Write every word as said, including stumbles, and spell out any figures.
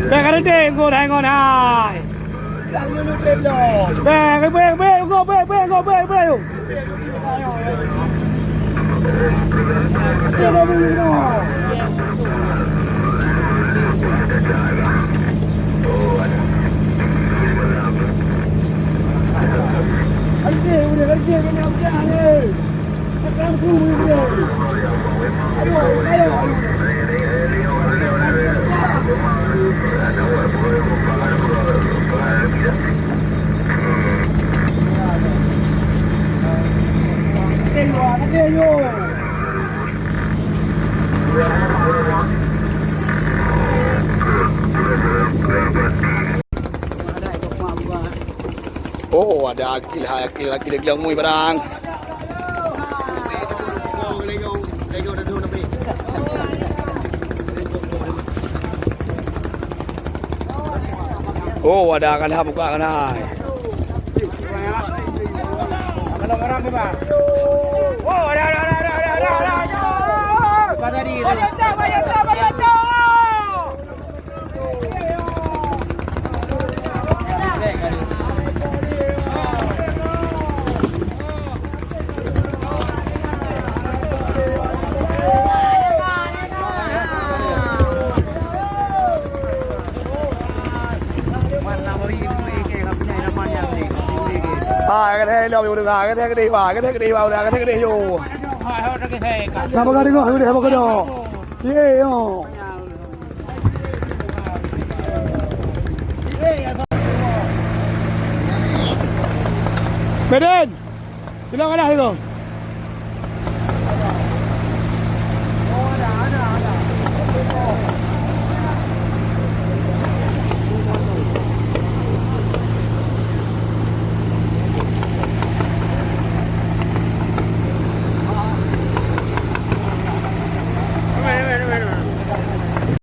Bèk ka teuntèe ngon hai ngon hai. Bèk, bèk, bèk, bèk, bèk, bèk, bèk, bèk, bèk. Oh, ada akil, hai akil, akil lagi lamui barang. Oh, ada kan ha buka kan hai. Oh, ada, ada, ada. Tadi tu. Ah, kata dia, dia, dia, kata dia, kata dia, kata dia, yo. Nama kau dengar, kata dia, apa kau dah? Ye, yo. Medan, bilang kalah tu.